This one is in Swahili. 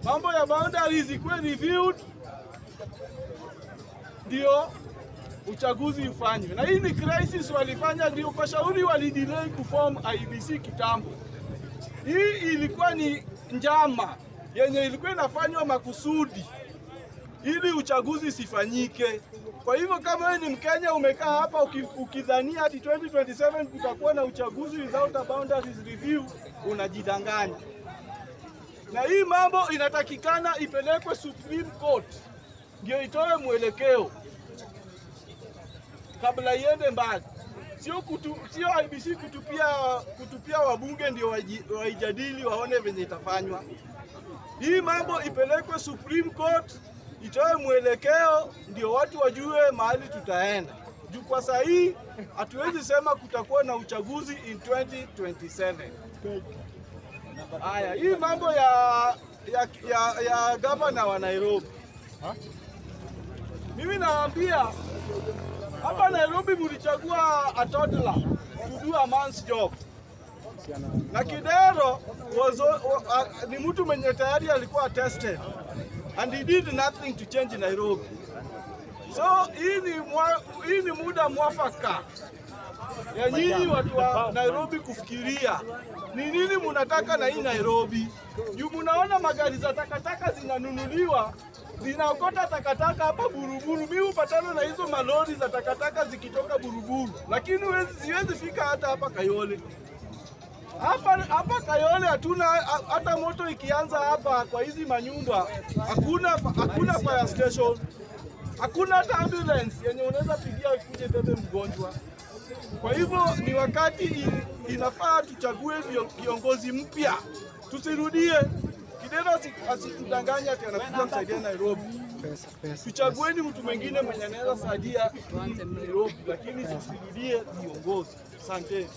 Mambo ya boundaries ikuwe reviewed ndio uchaguzi ufanywe. Na hii ni crisis walifanya, ndio kwa shauri walidelay kuform IEBC kitambo. Hii ilikuwa ni njama yenye ilikuwa inafanywa makusudi ili uchaguzi isifanyike. Kwa hivyo kama wewe ni Mkenya umekaa hapa ukidhania ati 2027 kutakuwa na uchaguzi without a boundaries review, unajidanganya. Na hii mambo inatakikana ipelekwe Supreme Court ndio itoe mwelekeo kabla iende mbali. Sio IEBC kutupia wabunge ndio waijadili waone venye itafanywa. Hii mambo ipelekwe Supreme Court itoe mwelekeo ndio watu wajue mahali tutaenda. Juu kwa saa hii hatuwezi sema kutakuwa na uchaguzi in 2027. Haya, hii mambo ya gavana wa Nairobi, mimi nawaambia, hapa Nairobi mulichagua a toddler to do a man's job, na Kidero ni mtu mwenye tayari alikuwa tested and he did nothing to change Nairobi. So hii ni muda mwafaka ya nyinyi watu wa Nairobi kufikiria ni nini munataka na hii Nairobi. Juu munaona magari za takataka zinanunuliwa, zinaokota takataka hapa Buruburu. Mimi hupatana na hizo malori za takataka zikitoka Buruburu, lakini siwezi fika hata hapa Kayole. Hapa Kayole hatuna hata moto ikianza hapa kwa hizi manyumba, hakuna fire station, hakuna hata ambulance yenye unaweza pigia ikuje bebe mgonjwa. Kwa hivyo ni wakati inafaa tuchague kiongozi mpya, tusirudie Kidero asitudanganye ati anakuja kusaidia Nairobi. Tuchagueni mtu mwingine mwenye anaweza saidia Nairobi, lakini tusirudie viongozi. Asante.